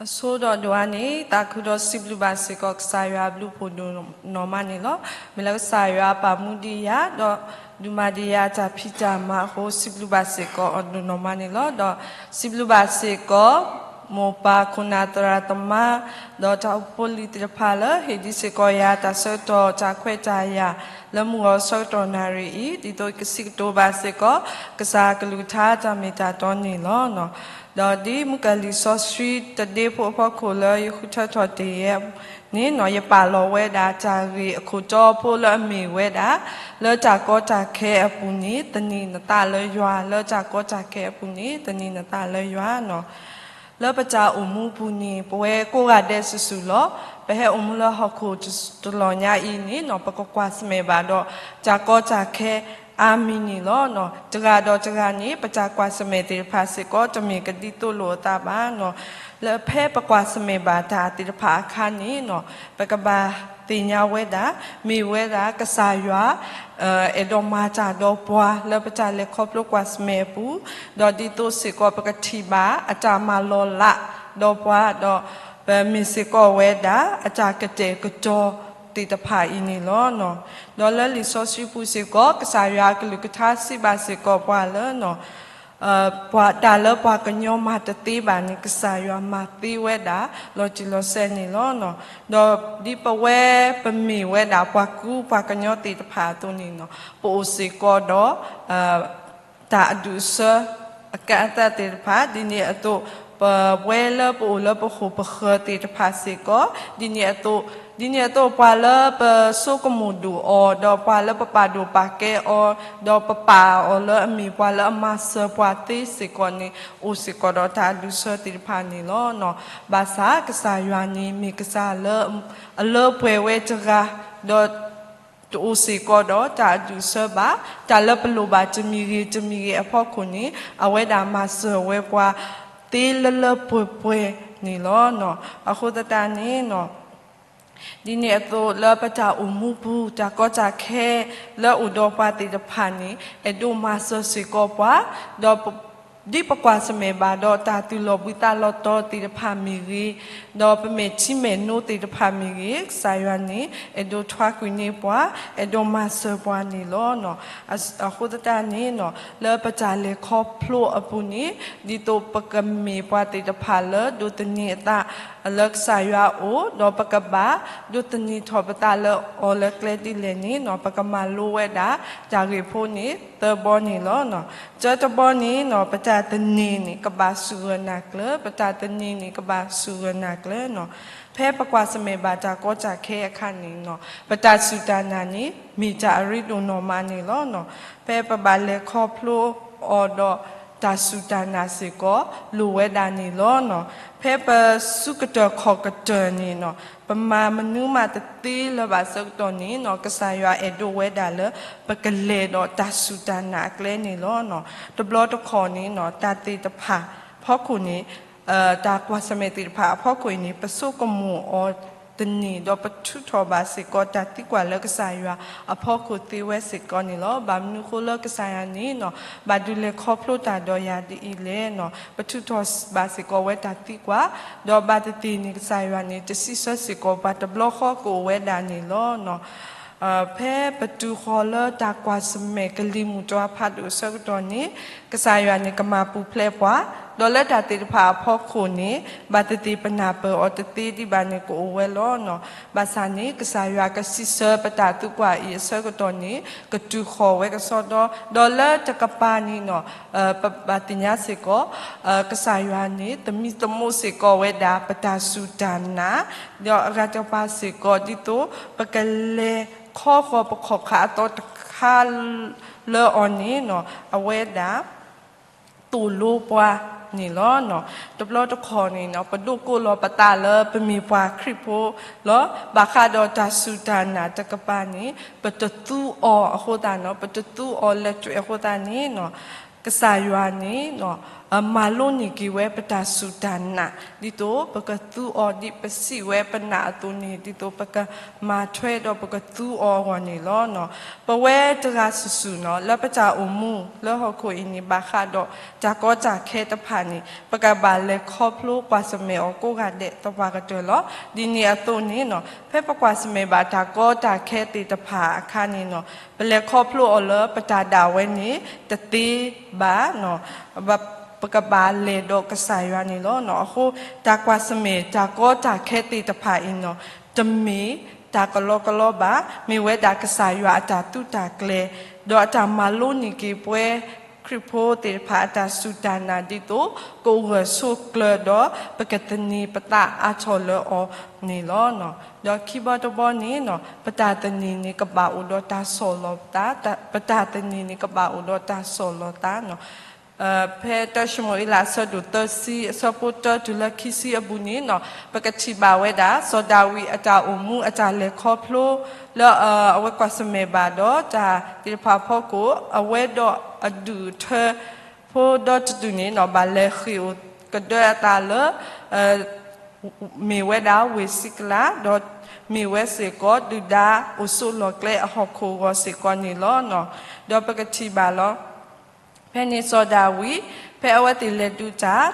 အဆိဒီးဒိးအါန့ၣ် သးခုဒီးစံးဘျုးဘၣ်စ့ၢ်ကီး ကစၢ်ယွၤအဘျုးအဖှိၣ်ဒိၣ်နီၢ်မးန့ၣ်လီၤ. မ့ၢ်လၢကစၢ်ယွၤပာ်မူဒံးယၤ ဒီးဒုးမၤဒံးယၤတၢ်ဖံးတၢ်မၤအဃိ စံးဘျုးဘၣ်စ့ၢ်ကီးအီၤဒိၣ်နီၢ်မးန့ၣ်လီၤ. ဒီးစံးဘျုးဘၣ်စ့ၢ်ကီး မိၢ်ပၢ်ခိၣ်နၢ်သရၣ်သမါ ဒီးတၢ်အိၣ်ဖှိၣ်ဖိလံၤသ့ၣ်တဖၣ်လၢ ဟ့ၣ်ဒံးစ့ၢ်ကီးယၤတၢ်ဆၢကတီၢ်တၢ်ခွဲးတၢ်ယာ် လၢမုၢ်ဂီၤဆၢကတီၢ်နၣ်ရံၣ်အံၤ ဒ်သိးကစံးကတိၤဘၣ်စ့ၢ်ကီး ကစၢ်အကလုၢ်ကထါတၢ်မ့ၢ်တၢ်တီန့ၣ်လီၤ. ဒီးဒ်မုၣ်ကီၤလံၢ်စီဆှံတဒ့ဖိအဖီခိၣ်လၢယဃုထၢထီၣ်တ့ၢ်ယဲန့ၣ် ယပာ်လီၤဝဲဒၣ်တၢ်ဂ့ၢ်အခိၣ်တီဖိလၢအမ့ၢ်ဝဲဒၣ် လၢတၢ်ကီတၢ်ခဲအပူၤန့ၣ် သန့ၤနသးလၢယွၤ, လၢတၢ်ကီတၢ်ခဲအပူၤန့ၣ် သန့ၤနသးလၢယွၤန့ၣ် လၢပတၢ်အိၣ်မူပူၤန့ၣ် ပဝဲကိးဂၤဒဲးစုာ်စုာ်လီၤ. ပဟဲအိၣ်မူလၢဟီၣ်ခိၣ်တလီၢ်ညါအံၤန့ၣ် ပကကွၢ်ဆၢၣ်မဲာ်ဘၣ်ဒီး တၢ်ကီတၢ်ခဲအါမံၤန့ၣ်လီၤ. တဂၤဒီးတဂၤန့ၣ် ပတၢ်ကွၢ်ဆၢၣ်မဲာ်သ့ၣ်တဖၣ်စ့ၢ်ကီး တမ့ၢ်ကဒ်သိးလိာ်အသးဘၣ်. လၢဖဲပကွၢ်ဆၢၣ်မဲာ်ဘၣ်တၢ်သ့ၣ်တဖၣ်အခါန့ၣ် ပကဘၣ်သ့ၣ်ညါဝဲဒၣ် မ့ၢ်ဝဲဒၣ်ကစၢ်ယွၤ အဲၣ်ဒိးမၤတၢ်ဒီးပှၤ လၢပတၢ်လဲၤခီဖျိကွၢ်ဆၢၣ်မဲာ်အပူၤ, ဒီးဒ်သိးစ့ၢ်ကီးပကထံၣ်ဘၣ်အတၢ်မၤလီၤလးဒီးပှၤ, ဒီးပမ့ၢ်စ့ၢ်ကီးဝဲဒၣ် အတၢ်ကတဲာ်ကတီၤသ့ၣ်တဖၣ်အံၤန့ၣ်လီၤ. ဒီးလၢလံာ်စီဆှံပူၤစ့ၢ်ကီး ကစၢ်ယွၤအကလုၢ်ကထါစံးဘၣ်စ့ၢ်ကီးပှၤလၢ ပှၤတၢ်လၢပှၤကညီမၤတသ့ဘၣ်န့ၣ် ကစၢ်ယွၤမၤသ့ဝဲဒၣ်လီၤတံၢ်လီၤဆဲးန့ၣ်လီၤ. ဒီးဒ်ပဝဲပမ့ၢ်ဝဲဒၣ်ပှၤကူပှၤကညီသ့ၣ်တဖၣ်အသိးန့ၣ် ပအိၣ်စ့ၢ်ကီးဒီး တၢ်အဒူၣ်အဆၢ အကဲအသးသ့ၣ်တဖၣ် ဒ်န့ၣ်အသိး ပဝဲလၢပအိၣ်လၢပဃိၣ်ပဃၢၤသ့ၣ်တဖၣ်စ့ၢ်ကီး ဒ်န့ၣ်အသိး ဒ်န့ၣ်အသိးပှၤလၢပဆိကမိၣ်ဒိၣ်အီၤ ဒီးပှၤလၢပပာ်ဒိၣ်ပာ်ကဲအီၤ ဒီးပပာ်အီၤလၢအမ့ၢ်ပှၤလၢအမၤစၢၤပှၤသ့စ့ၢ်ကီးန့ၣ် အိၣ်စ့ၢ်ကီးဒီးတၢ်အဒူၣ်အဆၢသ့ၣ်တဖၣ်န့ၣ်လီၤ. ဘၣ်ဆၣ်ကစၢ်ယွၤန့ၣ်မ့ၢ်ကစၢ်လၢ အလၢပှဲၤဝဲတဂၤ ဒီး တအိၣ်စ့ၢ်ကီးဒီးတၢ်အဒူၣ်အဆၢဘၣ်. တၢ်လၢပလိၣ်ဘၣ်တမံၤဂ့ၤတမံၤဂ့ၤအဖီခိၣ်န့ၣ် အဝဲဒၣ်မၤစၢၤဝဲပှၤသ့လၢလၢပှဲၤပှဲၤန့ၣ်လီၤ. အဃိသတးန့ၣ် ဒ်န့ၣ်အသိးလၢပတၢ်အိၣ်မူပူၤ တၢ်ကီတၢ်ခဲလၢအိၣ်ဒီးပှၤသ့ၣ်တဖၣ်န့ၣ် အဲၣ်ဒိးမၤစၢၤစ့ၢ်ကီးပှၤ, ဒီး ဒ်ပကွၢ်ဆၢၣ်မဲာ်ဘၣ်ဒီးတၢ်သုးလီၤဘှံးသးလီၤတီၤသ့ၣ်တဖၣ်မ့ၢ်ဂ့ၤ, ဒီးပမဲာ်ထံမဲာ်နိသ့ၣ်တဖၣ်မ့ၢ်ဂ့ၤ, ကစၢ်ယွၤန့ၣ် အဲၣ်ဒိးထွါကွံာ်န့ၢ်ပှၤ, အဲၣ်ဒိးမၤစၢၤပှၤန့ၣ်လီၤ. အဃိသတးန့ၣ် လၢပတၢ်လဲၤခီဖျိအပူၤန့ၣ် ဒ်သိးပကမ့ၢ်ပှၤသ့ၣ်တဖၣ်လၢဒိးသန့ၤအသးလၢကစၢ်ယွၤအအိၣ်, ဒီးပကဘၣ်ဒိးသန့ၤထီၣ်ပသးလၢအီၤလၢကျဲဒ်လဲၣ်န့ၣ် ပကမၤလိဝဲဒၣ်တၢ်ဂ့ၢ်ဖိန့ၣ် သၢဘီန့ၣ်လီၤ. တၢတဘီန့ၣ် ပတၢ်သန့ၤန့ၣ် ကဘၣ်စူၢ်ဂၢၢ်နာ်ကျၢၤ, ပတၢ်သန့ၤန့ၣ် ကဘၣ်စူၢ်ဂၢၢ်နာ်ကျၢၤ. ဖဲပကွၢ်ဆၢၣ်မဲာ်ဘၣ်တၢ်ကီတၢ်ခဲအခါန့ၣ် ပတၢ်စူၢ်တၢ်နာ်န့ၣ် မ့ၢ်တၢ်အရ့ဒိၣ်နီၢ်မးန့ၣ်လီၤ. ဖဲပဘၣ်လဲၤခီဖျိအီၤဒီးတၢ်စူၢ်တၢ်နာ်စ့ၢ်ကီး လိၣ်ဝဲဒၣ်န့ၣ်လီၤ. ဖဲပစုကတၢၢ်ခီၣ်ကတၢၢ်န့ၣ် ပမၤမနုၤမးတသ့လၢၤဘၣ်ဆၢကတီၢ်န့ၣ် ကစၢ်ယွၤအဲၣ်ဒိးဝဲဒၣ်လၢ ပကလဲၤဒီးတၢ်စူၢ်တၢ်နာ်အကျဲန့ၣ်လီၤ. တဘျီတခီၣ်န့ၣ် တၢ်သ့ၣ်တဖၣ်ဖီခိၣ်န့ၣ် တၢ်ကွၢ်ဆၢၣ်မဲာ်သ့ၣ်တဖၣ်အဖီခိၣ်အံၤန့ၣ် ပဆိကမိၣ်အီၤတန့ၢ် ဒီးပထုးထီၣ်ဘၣ်စ့ၢ်ကီးတၢ်သံကွၢ်လၢကစၢ်ယွၤအဖီခိၣ်သ့ဝဲစ့ၢ်ကီးန့ၣ်လီၤ. ဘၣ်မနုၤအဃိလၢကစၢ်ယွၤန့ၣ် ဘၣ်ဒုးလဲၤခီဖျိတၢ်ဒီးယၤဒ်အံၤလဲၣ်. ပထုးထီၣ်ဘၣ်စ့ၢ်ကီးဝဲတၢ်သံကွၢ်, ဒီးဘၣ်သ့ၣ်သ့ၣ်န့ၣ် ကစၢ်ယွၤန့ၣ် တစံးဆၢစ့ၢ်ကီးပှၤတဘျီဃီကအိၣ်ဝဲဒၣ်န့ၣ်လီၤ. ဖဲပတုၤဃီၤလၢတၢ်ကွၢ်ဆၢၣ်မဲာ်ကလံၤမုၢ်တွၤဖးဒိၣ်အဆၢကတီၢ်န့ၣ် ကစၢ်ယွၤန့ၣ်ကမၤပူၤဖျဲးပှၤ, ဒီးလၢတၢ်သ့ၣ်တဖၣ်အဖီခိၣ်န့ၣ် ဘၣ်သ့ၣ်သ့ၣ်ပနၢ်ပၢၢ်အီၤတသ့ဒံးဘၣ်န့ၣ်ကအိၣ်ဝဲလီၤ. ဘၣ်ဆၣ်န့ၣ် ကစၢ်ယွၤကစံးဆၢပတၢ်သံကွၢ်အံၤအဆၢကတီၢ်န့ၣ် ကတုၤဃီၤဝဲကစီဒီ, ဒီးလၢတကပၤန့ၣ် ပဘၣ်သ့ၣ်ညါစ့ၢ်ကီး ကစၢ်ယွၤန့ၣ် သမံသမိးစ့ၢ်ကီးဝဲဒၣ်ပတၢ်စူၢ်တၢ်နာ်, ဒီးအဂၤတကပၤစ့ၢ်ကီး ဒ်သိးပကလဲၤခီဃီၤပခီၣ်ခါအသီတခါလၢအီၤန့ၣ် အဝဲဒၣ်သိၣ်လိပှၤန့ၣ်လီၤ. တဘျီတခီၣ်န့ၣ် ပဒိးကိးလီၤပသးလၢပမ့ၢ်ပှၤခရံာ်ဖိလီၤ. ဘၣ်ဃးဒီးတၢ်စူၢ်တၢ်နာ်တကပၤန့ၣ် ပတသူအီၤအဃိသတးန့ၣ် ပတသူအီၤလၢတြဲၤအဃိသတးန့ၣ် ကစၢ်ယွၤန့ၣ် မၤလိန့ၢ်က့ၤဝဲပတၢ်စူၢ်တၢ်နာ် ဒ်သိးပကသူအီၤဒ်ပစံးဝဲပနာ်အသိးန့ၣ် ဒ်သိးပကမၤထွဲဒီးပကသူအီၤအဂီၢ်န့ၣ်လီၤ. ပဝဲတဂၤစုာ်စုာ်န့ၣ် လၢပတၢ်အိၣ်မူလၢဟီၣ်ခိၣ်အံၤန့ၣ် ဘၣ်ဃးဒီးတၢ်ကီတၢ်ခဲတဖၣ်န့ၣ် ပကဘၣ်လဲၤခီဖျိကွၢ်ဆၢၣ်မဲာ်အီၤကိးဂၤဒဲး သပှၢ်ကတၢၢ်လီၤ. ဒ်န့ၣ်အသိးန့ၣ် ဖဲပကွၢ်ဆၢၣ်မဲာ်ဘၣ်တၢ်ကီတၢ်ခဲသ့ၣ်တဖၣ်အခါန့ၣ် ပလဲၤခီဖျိအီၤလၢပတၢ်ဒၣ်ဝဲန့ၣ် တသ့ဘၣ်. ပကဘၣ်လဲၤဒီးကစၢ်ယွၤန့ၣ်လီၤ. အဃိ တၢ်ကွၢ်ဆၢၣ်မဲာ်တၢ်ကီတၢ်ခဲသ့ၣ်တဖၣ်အံၤန့ၣ် တမ့ၢ်တၢ်ကလီကလီဘၣ်, မ့ၢ်ဝဲဒၣ်ကစၢ်ယွၤအတၢ်သူတၢ်ကျဲၤ ဒီးအတၢ်မၤလိန့ၢ်က့ၤပဝဲခရံာ်ဖိသ့ၣ်တဖၣ်အတၢ်စူၢ်တၢ်နာ် ဒ်သိးကအိၣ်ဂၢၢ်ဆိးကျၢၤဒီး ပကသန့ၤပသးအါထီၣ်လၢအီၤန့ၣ်လီၤ. ဒီးခံဘီတဘီန့ၣ် ပတၢ်သန့ၤန့ၣ် ကဘၣ်အိၣ်ဒီးတၢ်ဆီၣ်လီၤသး, ပတၢ်သန့ၤန့ၣ် ကဘၣ်အိၣ်ဒီးတၢ်ဆီၣ်လီၤသး ဖဲတၢၡမူၤအ့လးအဆၢဒိၣ်သၢဆံ အဆၢဖိတၢတုၤလၢခံဆံအပူၤန့ၣ် ပကထံၣ်ဘၣ်ဝဲဒၣ် စီၤဒၤဝံးအတၢ်အိၣ်မူအတၢ်လဲၤခီဖျိ လၢအဝဲကွၢ်ဆၢၣ်မဲာ်ဘၣ်ဒီးတၢ်သ့ၣ်တဖၣ်အဖီခိၣ် အဝဲဒီးအဒူၣ်အထၢဖိဒီတဒူၣ်န့ၣ် ဘၣ်လဲၤဃ့ၢ်အိၣ်ကဒၢအသးလၢ မ့ၢ်ဝဲဒၣ်ဝ့ၢ်စံကလး ဒီးမ့ၢ်ဝဲစ့ၢ်ကီး ဒုၣ်ဒါအိၣ်ဆိးလီၢ်ကျဲအဟီၣ်ခိၣ်အဂီၢ်စ့ၢ်ကီးန့ၣ်လီၤ. ဒီးပကထံၣ်ဘၣ်လီၤ. ဖဲန့ၣ်စီၤဒၤဝံး ဖဲအဝဲသ့ၣ်လဲၤဒုးတၢ်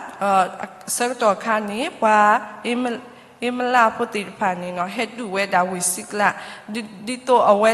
ဆၢကတီၢ်အခါန့ၣ် ပှၤအ့မလးဖိသ့ၣ်တဖၣ်န့ၣ် ဟဲဒုးဝဲဒၣ်ဝ့ၢ်စံကလး ဒ်သိးအဝဲ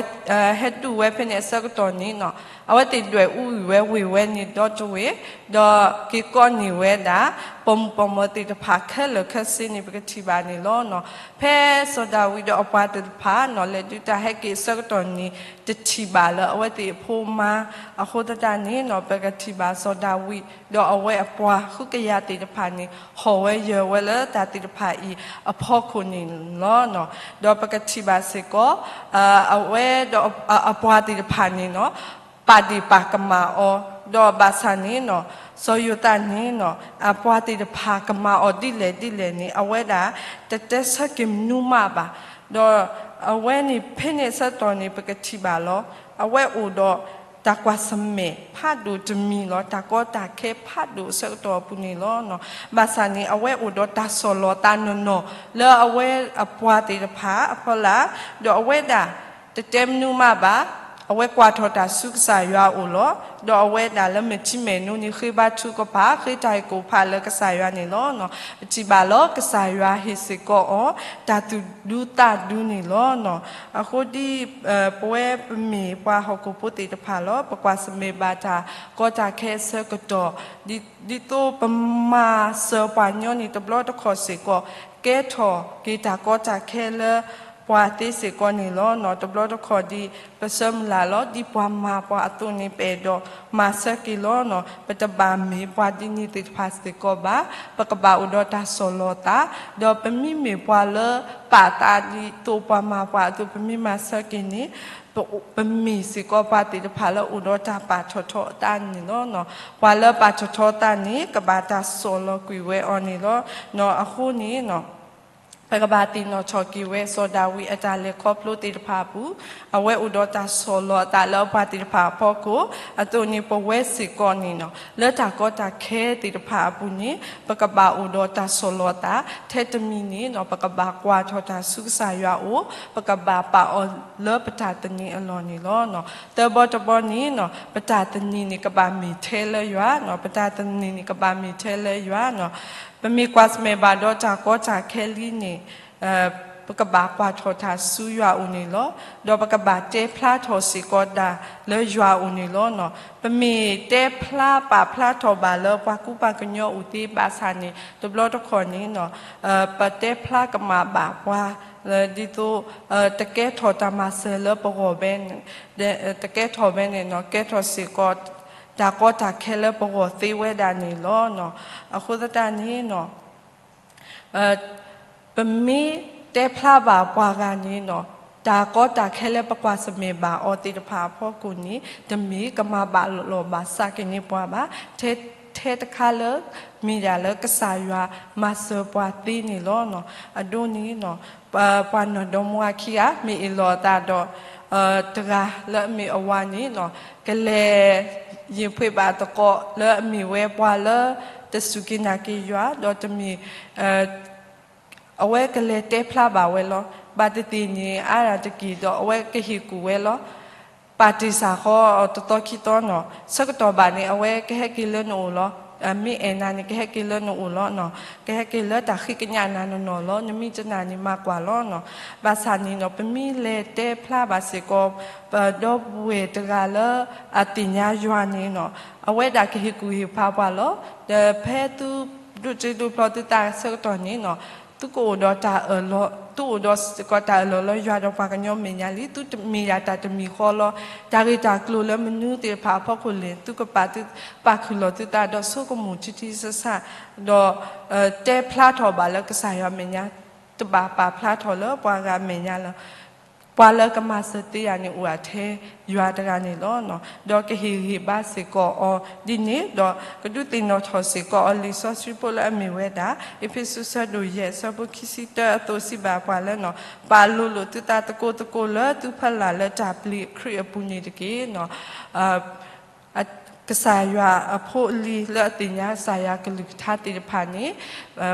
ဟဲဒုးဝဲဖဲန့ၣ်အဆၢကတီၢ်န့ၣ် အဝဲသ့ၣ်ဒွဲၣ်အူအံၤဝဲဝ့ၢ်ဝဲန့ၣ်ဒီတဝ့ၢ် ဒီးက့ၤကိးန့ၢ်ဝဲဒၣ် ပိာ်မုၣ်ပိာ်မၢၤသ့ၣ်တဖၣ်ခဲလၢာ်ခဲဆ့န့ၣ် ပကထံၣ်ဘၣ်န့ၣ်လီၤ. ဖဲစီၤဒၤဝံးဒီးအပှၤသ့ၣ်တဖၣ်န့ၣ် လဲၤဒုးတၢ်ဟဲက့ၤအဆၢကတီၢ်န့ၣ် တထံၣ်ဘၣ်လၢအဝဲသ့ၣ်အဖိမါ အဃိသတးန့ၣ် ပကထံၣ်ဘၣ်စီၤဒၤဝံး ဒီးအဝဲအပှၤဃုကယၤသ့ၣ်တဖၣ်န့ၣ် ဟီၣ်ဝဲယၢၤဝဲလၢတၢ်သ့ၣ်တဖၣ်အံၤအဖီခိၣ်န့ၣ်လီၤ. ဒီးပကထံၣ်ဘၣ်စ့ၢ်ကီး အဝဲဒီးအပှၤသ့ၣ်တဖၣ်န့ၣ် ပာ်ဒ့ၣ်ပာ်ကမၣ်အီၤ ဒီးဘၣ်ဆၣ်န့ၣ် စီၤယိၤသးန့ၣ် အပှၤသ့ၣ်တဖၣ်ကမၤအီၤဒ်လဲၣ်ဒ်လဲၣ်န့ၣ် အဝဲဒၣ်တတဲဆၢက့ၤမနုၤမးဘၣ်. ဒီးအဝဲန့ၣ်ဖဲန့ၣ်အဆၢကတီၢ်န့ၣ် ပကထံၣ်ဘၣ်လီၤ. အဝဲအိၣ်ဒီးတၢ်ကွၢ်ဆၢၣ်မဲာ်ဖးဒိၣ်တမံၤလီၤ. တၢ်ကီတၢ်ခဲဖးဒိၣ်အဆၢကတီၢ်အပူၤန့ၣ်လီၤ. ဘၣ်ဆၣ်န့ၣ် အဝဲအိၣ်ဒီးတၢ်ဆီၣ်လီၤသးနီၢ်နီၢ် လၢအဝဲအပှၤသ့ၣ်တဖၣ်အဖီလာ် ဒီးအဝဲဒၣ်တတဲမနုၤမးဘၣ်. အဝဲကွၢ်ထီၣ်တၢ်ဆူကစၢ်ယွၤအအိၣ်လီၤ. ဒီးအဝဲဒၣ်လၢမဲာ်ထံမဲာ်နိန့ၣ် ဃ့ဘါထုကဖၣ် ဃ့တၢ်ဟ့ၣ်ကူၣ်ဖးလၢကစၢ်ယွၤန့ၣ်လီၤ. ပထံၣ်ဘၣ်လီၤ ကစၢ်ယွၤဟ့ၣ်စ့ၢ်ကီးအီၤ တၢ်သူၣ်ဒူသးဒူန့ၣ်လီၤ. အဃိဒ် ပဝဲပမ့ၢ်ပှၤဟီၣ်ခိၣ်ဖိသ့ၣ်တဖၣ်လီၤ. ပကွၢ်ဆၢၣ်မဲာ်ဘၣ်တၢ်ကီတၢ်ခဲအဆၢကတီၢ် ဒ်သိးပမၤစၢၤပှၤညီန့ၣ် တဘျီတခီၣ်စ့ၢ်ကီး ကဲထီၣ်က့ၤတၢ်ကီတၢ်ခဲလၢပှၤသ့စ့ၢ်ကီးန့ၣ်လီၤ. တဘျီတခီၣ်ဒ် ပဆၢမုၢ်လၢ်လီၤ ဒ်ပှၤမၤပှၤအသိးန့ၣ် ပအဲၣ်ဒိးမၤဆၢက့ၤလီၤ. ပတဘၣ်မ့ၢ်ပှၤဒ်န့ၣ်သ့ၣ်တဖၣ်စ့ၢ်ကီးဘၣ်. ပကဘၣ်အိၣ်ဒီးတၢ်ဆီၣ်လီၤသး ဒီးပမ့မ့ၢ်ပှၤလၢပာ်သးဒ်သိးပှၤမၤပှၤအသိး ပမ့ၢ်မၤဆၢက့ၤန့ၣ် ပမ့ၢ်စ့ၢ်ကီးပှၤသ့ၣ်တဖၣ်လၢအိၣ်ဒီးတၢ်ပာ်ထီၣ်ထီအသးန့ၣ်လီၤ. ပှၤလၢပာ်ထီၣ်ထီသးန့ၣ် ကဘၣ်တၢ်ဆီၣ်လီၤကွံာ်ဝဲအီၤန့ၣ်လီၤ. အဃိန့ၣ် ပကဘၣ်သ့ၣ်နီၣ်ထီၣ်က့ၤဝဲ စီၤဒၤဝံးအတၢ်လဲၤခီဖျိသ့ၣ်တဖၣ်အပူၤ အဝဲအိၣ်ဒီးတၢ်ဆီၣ်လီၤအသးလၢအပှၤသ့ၣ်တဖၣ်အဖီခိၣ် အသိးန့ၣ် ပဝဲစ့ၢ်ကီးန့ၣ် လၢတၢ်ကီတၢ်ခဲသ့ၣ်တဖၣ်အပူၤန့ၣ် ပကဘၣ်အိၣ်ဒီးတၢ်ဆီၣ်လီၤအသး ထဲတမံၤန့ၣ် ပကဘၣ်ကွၢ်ထီၣ်တၢ်ဆူကစၢ်ယွၤအအိၣ် ပကဘၣ်ပာ်အီၤလၢပတၢ်သန့ၤအလီၢ်န့ၣ်လီၤ. သၢဘီတဘီန့ၣ် ပတၢ်သန့ၤန့ၣ် ကဘၣ်မ့ၢ်ထဲလၢယွၤ, ပတၢ်သန့ၤန့ၣ် ကဘၣ်မ့ၢ်ထဲလၢယွၤ. ပမ့ၢ်ကွၢ်ဆၢၣ်မဲာ်ဘၣ်ဒီးတၢ်ကီတၢ်ခဲလံန့ၣ် ပကဘၣ်ကွၢ်ထီၣ်တၢ်ဆူယွၤအအိၣ်န့ၣ်လီၤ. ဒီးပကဘၣ်တဲဖျါထီၣ်စ့ၢ်ကီးဒၣ်လၢယွၤအအိၣ်န့ၣ်လီၤ. ပမ့ၢ်တဲဖျါပာ်ဖျါထီၣ်ဘၣ်လၢပှၤကူပှၤကညီအအိၣ်သ့ဘၣ်ဆၣ်န့ၣ် တဘျီတခီၣ်န့ၣ် ပတဲဖျါကမၣ်ဘၣ်ပှၤ ဒ်သိး တကဲထီၣ်တၢ်မၤစၢၤလၢပဂီၢ်ဘဲ တကဲထီၣ်ဘဲန့ၣ် ကဲထီၣ်စ့ၢ်ကီး တၢ်ကီတၢ်ခဲလၢပဂီၢ်သ့ဝဲဒၣ်န့ၣ်လီၤ. အဃိသတးန့ၣ် ပမ့ၢ်တဲဖျါဘၣ်ပှၤဂၤန့ၣ် တၢ်ကီတၢ်ခဲလၢပကွၢ်ဆၢၣ်မဲာ်ဘၣ်အီၤသ့ၣ်တဖၣ်အဖီခိၣ်န့ၣ် တမ့ၢ်ကမၤဘၣ်လီၢ်ဘၣ်စးက့ၤန့ၢ်ပှၤဘၣ်. ထဲတခါလၢ မ့ၢ်ဒၣ်လၢကစၢ်ယွၤမၤစၢၤပှၤသ့န့ၣ်လီၤ. အဒိန့ၣ် ပှၤနီၢ်ဒီမါဝၤခံဂၤ မ့ၢ်အ့ၣ်လိာ်အသးဒီး တဂၤလၢအမ့ၢ်အဝၤန့ၣ် ကလဲၤ ယံာ်ဖှ့ဘၣ်သကိးလၢအမ့ၢ်ဝဲပှၤလၢ တစူၢ်က့ၤနာ်က့ၤယွၤ ဒီးတမ့ၢ် အဝဲကလဲၤတဲဖျါဘၣ်ဝဲလီၤ. ဘၣ်သ့ၣ်သ့ၣ်န့ၣ် အါဒၣ်တက့ၢ်ဒီး အဝဲကဟ့ၣ်ကူၣ်ဝဲလီၤ. ပာ်တ့ၢ်စၢ်ဃီအီၤတသီခံသီနီၤ, ဆၢကတီၢ်ဘၣ်န့ၣ် အဝဲကဟဲက့ၤလၢနအိၣ်လီၤ. မ့ၢ်အဲၣ်နၤန့ၣ် ကဟဲက့ၤလၢနအိၣ်လီၤနီၤ, ကဟဲက့ၤလၢတၢ်ဃ့ကညးနၤနီၢ်နီၢ်လီၤ. နမ့ၢ်တနာ်န့ၣ် မၤကွၢ်လီၤနီၤ. ဘၣ်ဆၣ်န့ၣ်နီၤ ပမ့ၢ်လဲၤတဲဖျါဘၣ်စ့ၢ်ကီး ပဒီပုၢ်ဝဲၢ်တဂၤလၢအသ့ၣ်ညါယွၤန့ၣ်နီၤ, အဝဲဒၣ်ကဟ့ၣ်ကူၣ်ဟ့ၣ်ဖးပှၤလီၤ. ဒီးဖဲသုဒိးတ့ဒိးဖျီသုသးဆၢကတီၢ်န့ၣ်နီၤ, သုကအိၣ်ဒီးတၢ်အၢၣ်လီၤ, သုအိၣ်ဒီးစ့ၢ်ကီးတၢ်အၢၣ်လီၤလၢယွၤဒီးပှၤကညီမဲာ်ညါလံ. သုတမ့ၢ်ဒၣ်တၢ်တမံၤဃီလီၤ. တၢ်ဂ့ၢ်တၢ်ကျိၤလၢမနုၤသ့ၣ်တဖၣ်အဖီခိၣ်လဲၣ်, သုကပာ်သု, ပာ်ခုၣ်လီၤသုသးဒီးဆိကမိၣ်ထံထံဆးဆး, ဒီး တဲဖျါထီၣ်ဘၣ်လၢကစၢ်ယွၤမဲာ်ညါ, တဘၣ်ပာ်ဖျါထီၣ်လၢပှၤဂၤမဲာ်ညါလၢ ပှၤလၢကမၤစၢၤသ့ယၤန့ၣ်အိၣ်ထဲယွၤတဂၤန့ၣ်လီၤ. ဒီးကဟ့ၣ်ဂံၢ်ဘါစ့ၢ်ကီးအီၤဒ်န့ၣ်, ဒီးကဒုးသ့ၣ်နီၣ်ထီၣ်စ့ၢ်ကီးအီၤလံာ်စီဆှံဖိလၢအမ့ၢ်ဝဲဒၣ် အ့းဖ့းစူးဆၢဒိၣ်ယဲၢ် အဆၢဖိခံဆံတၢအသိးစံးဘၣ်ပှၤလၢနီၤ, ပာ်လိၤလိာ်သုသးသကိးသကိးလၢသုဖီလာ်လၢတၢ်ပျံၤခရံာ်အပူၤန့ၣ်တက့ၢ်. ကစၢ်ယွၤအဖိအလံၤလၢအသ့ၣ်ညါကစၢ်ယွၤကလုၢ်ကထါသ့ၣ်တဖၣ်န့ၣ်,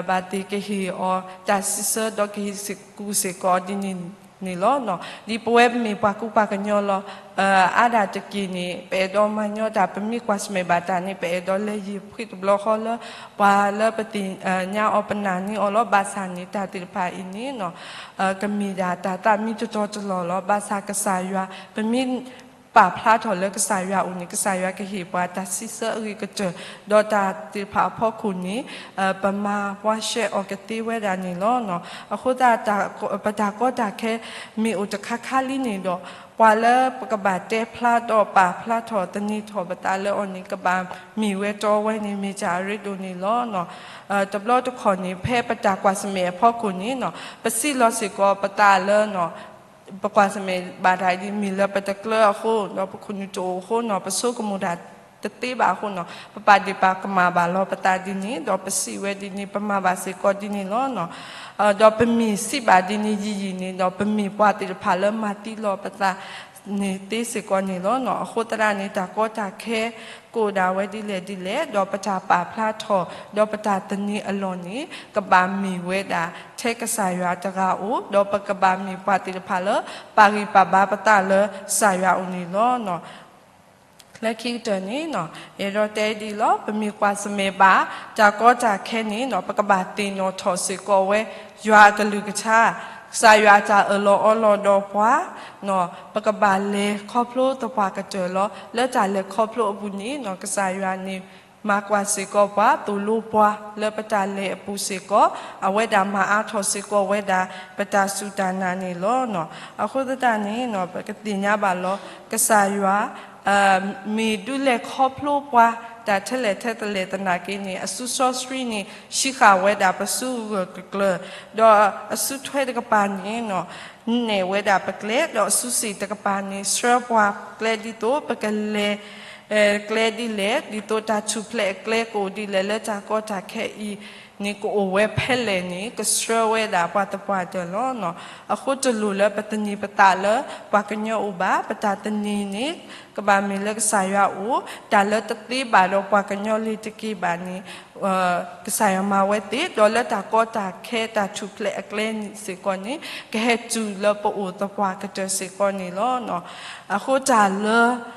ဘၣ်သ့ၣ်ကဟ့ၣ်အီၤတၢ်စံးဆၢဒီးကဟ့ၣ်ကူၣ်စ့ၢ်ကီးအီၤဒ်န့ၣ်န့ၣ်လီၤ. ဒ်ပဝဲမ့ၢ်ပှၤကူပှၤကညီလီၤ. အါဒၣ်တက့ၢ်န့ၣ် ပအဲၣ်ဒိးမၤညီတၢ် ပမ့ၢ်ကွၢ်ဆၢၣ်မဲာ်ဘၣ်တၢ်န့ၣ် ပအဲၣ်ဒိးလဲၤယံာ်ဖှ့တဘျီဃီလၢ ပှၤလၢပသ့ၣ်ညါအီၤပနာ်န့ၢ်အီၤလီၤ. ဘၣ်ဆၣ်န့ၣ် တၢ်သ့ၣ်တဖၣ်အံၤန့ၣ် ကမ့ၢ်ဒၣ်တၢ်သးမံတတီတလီၢ်လီၤ. ဘၣ်ဆၣ်ကစၢ်ယွၤ ပမ့ၢ်ပာ်ဖျါထီၣ်လၢကစၢ်ယွၤအအိၣ်န့ၣ် ကစၢ်ယွၤကဟ့ၣ်ပှၤတၢ်စံးဆၢအဂ့ၤကတၢၢ်, ဒီးတၢ်သ့ၣ်တဖၣ်အဖီခိၣ်န့ၣ် ပမၤပှၤရှဲအီၤကသ့ဝဲဒၣ်န့ၣ်လီၤ. အဃိသတး ပတၢ်ကီတၢ်ခဲမ့ၢ်အိၣ်တခါခါလံန့ၣ်ဒီး ပှၤလၢပကဘၣ်တဲဖျါဒီးပာ်ဖျါထီၣ်သန့ၤထီၣ်ပသးလၢအီၤန့ၣ် ကဘၣ်မ့ၢ်ဝဲတီဝဲန့ၣ် မ့ၢ်တၢ်အရ့ဒိၣ်န့ၣ်လီၤ. တဘျီတခီၣ်န့ၣ် ဖဲပတၢ်ကွၢ်ဆၢၣ်မဲာ်အဖီခိၣ်န့ၣ် ပစံးလီၤစ့ၢ်ကီးပသးလၢ ပကွၢ်ဆၢၣ်မဲာ်ဘၣ်တၢ်ဒ်မ့ၢ်လၢပတကျၢၤအဃိ ဒီးပခိၣ်နူာ်တအိၣ်အဃိနီၤ ပဆိကမိၣ်တၢ်တသ့ဘၣ်အဃိနီၤ ပပာ်ဒ့ၣ်ပာ်ကမၣ်ဘၣ်လီၤပသးဒ်န့ၣ် ဒီးပစံးဝဲဒ်န့ၣ် ပမၤဘၣ်စ့ၢ်ကီးဒ်န့ၣ်လီၤ. ဒီးပမ့ၢ်စံးဘၣ်ဒ်န့ၣ်ယံာ်ယံာ်န့ၣ်ဒီး ပမ့ၢ်ပှၤသ့ၣ်တဖၣ်လၢမၤသံလီၤပသးန့ၣ်သ့စ့ၢ်ကီးန့ၣ်လီၤ. အဃိသတးန့ၣ် တၢ်ကီတၢ်ခဲကအိၣ်ဒၣ်ဝဲဒ်လဲၣ်ဒ်လဲၣ် ဒီးပတၢ်ပာ်ဖျါထီၣ် ဒီးပတၢ်သန့ၤအလီၢ်န့ၣ် ကဘၣ်မ့ၢ်ဝဲဒၣ်ထဲကစၢ်ယွၤတဂၤအအိၣ် ဒီးပကဘၣ်မ့ၢ်ပှၤသ့ၣ်တဖၣ်လၢ ပာ်ဂံၢ်ပာ်ဘါပသးလၢကစၢ်ယွၤအအိၣ်န့ၣ်လီၤ. လၢခံကတၢၢ်န့ၣ် ယအဲၣ်ဒိးတဲဒ်အံၤလီၤ. ပမ့ၢ်ကွၢ်ဆၢၣ်မဲာ်ဘၣ် တၢ်ကီတၢ်ခဲန့ၣ် ပကဘၣ်သ့ၣ်နီၣ်ထီၣ်စ့ၢ်ကီးဝဲ ယွၤအကလုၢ်ကထါ, ကစၢ်ယွၤအတၢ်အၢၣ်လီၤအီလီၤဒီးပှၤ ပကဘၣ်လဲၤခီဖျိသပှၢ်ကတၢၢ်လီၤ. လၢတၢ်လဲၤခီဖျိအပူၤန့ၣ် ကစၢ်ယွၤန့ၣ် မၤကွၢ်စ့ၢ်ကီးပှၤ သိၣ်လိပှၤလၢပတၢ်လဲၤအပူၤစ့ၢ်ကီး အဝဲဒၣ်မၤအါထီၣ်စ့ၢ်ကီးဝဲဒၣ် ပတၢ်စူၢ်တၢ်နာ်န့ၣ်လီၤ. အဃိသတးန့ၣ် ပကသ့ၣ်ညါဘၣ်လီၤ ကစၢ်ယွၤ မ့ၢ်ဒုးလဲၤခီဖျိပှၤ တၢ်ထဲလဲၣ်ထဲလဲၣ်သနာ်က့န့ၣ် အစုစီဆှံန့ၣ် ဟံးဃာ်ဝဲဒၣ်ပစုဂၢၢ်ကကျၢၤ, ဒီးအစုထွဲတကပၤန့ၣ် နဲၣ်ဝဲဒၣ်ပကျဲ, ဒီးအစုစ့ၣ်တကပၤန့ၣ် ဆှၢပှၤကျဲဒ်သိး ပကလဲၤ ကျဲဒ်လဲၣ်, ဒ်သိးတၢ်ထူၣ်ဖျဲးအကျဲကအိၣ်ဒ်လဲၣ်, လၢတၢ်ကီတၢ်ခဲအံၤန့ၣ် ကအိၣ်ဝဲဖဲလဲၣ်န့ၣ် ကဆှၢဝဲဒၣ်ပှၤသပှၢ်တၢၢ်လီၤ. အဃိတလိၣ်လၢပသန့ၤပသးလၢပှၤကညီအအိၣ်ဘၣ်. ပတၢ်သန့ၤန့ၣ် ကဘၣ်မ့ၢ်လၢကစၢ်ယွၤအအိၣ်, တၢ်လၢတသ့ဘၣ်ဒီးပှၤကညီလၢၤတက့ၢ်ဘၣ်န့ၣ် ကစၢ်ယွၤမၤဝဲသ့, ဒီးလၢတၢ်ကီတၢ်ခဲတၢ်ထူၣ်ဖျဲးအကျဲစ့ၢ်ကီးန့ၣ် ကဟဲတုၤလၢပအိၣ်သပှၢ်ကတၢၢ်စ့ၢ်ကီးန့ၣ်လီၤ. အဃိတၢ်လၢ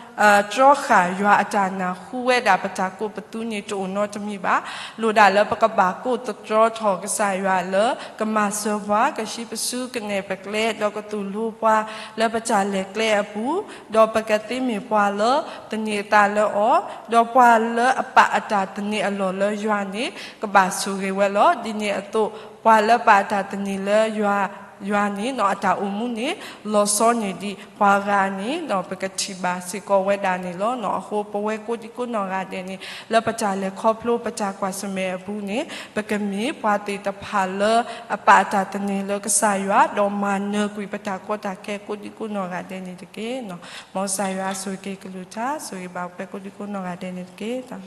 တြီဃာ်ယွၤအတၢ်နၢ်ဟူဝဲဒၣ်ပတၢ်ကိးပသူန့ၣ် တအိၣ်နီတမံၤဘၣ်. လိၣ်ဒၣ်လၢပကဘၣ်ကိးသတြီထီၣ်ကစၢ်ယွၤလၢ ကမၤစၢၤပှၤ, ကဟံးပစုကနဲၣ်ပကျဲ, ဒီးကသိၣ်လိပှၤလၢပတၢ်လဲၤကျဲအပူၤ, ဒီးပကသ့မ့ၢ်ပှၤလၢသန့ၤအသးလၢအီၤ, ဒီးပှၤလၢအပာ်အတၢ်သန့ၤအလီၢ်လၢယွၤန့ၣ် ကဘၣ်ဆိၣ်ဂ့ၤဝဲလီၤ. ဒ်န့ၣ်အသိး ပှၤလၢပာ်အတၢ်သန့ၤလၢယွၤ ယွၤန့ၣ် အတၢ်အိၣ်မူန့ၣ် လီၤဆီန့ၢ်ဒံးပှၤဂၤန့ၣ် ပကထံၣ်ဘၣ်စ့ၢ်ကီးဝဲဒၣ်န့ၣ်လီၤ. အဃိပဝဲကိးဒံကိးနီၢ်ဂၤဒဲးန့ၣ် လၢပတၢ်လဲၤခီဖျိပတၢ်ကွၢ်ဆၢၣ်မဲာ်အပူၤန့ၣ် ပကမ့ၢ်ပှၤသ့ၣ်တဖၣ်လၢအပာ်အတၢ်သန့ၤလၢကစၢ်ယွၤ ဒီးမၤနၢၤကွံာ်ပတၢ်ကီတၢ်ခဲကိးဒံကိးနီၢ်ဂၤဒဲးန့ၣ်တက့ၢ်. မ်ကစၢ်ယွၤဆိၣ်ဂ့ၤက့ၤကလုၢ်ကထါ ဆိၣ်ဂ့ၤဘၣ်ပဝဲကိးဒံကိးနီၢ်ဂၤဒဲးန့ၣ်တက့ၢ်. စံး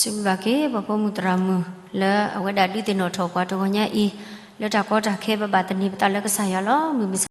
ဘျုးဘၣ်က့ၤ ပှၤပိာ်မုၣ်သရၣ်မုၣ် လၢအဝဲဒၣ်ဒုးသ့ၣ်နီၣ်ထီၣ်ပှၤတဂီၤညါအံၤ, လၢတၢ်ကီတၢ်ခဲ ပဘၣ်သန့ၤပသးလၢကစၢ်ယွၤလီၤ. မုၢ်မဆါ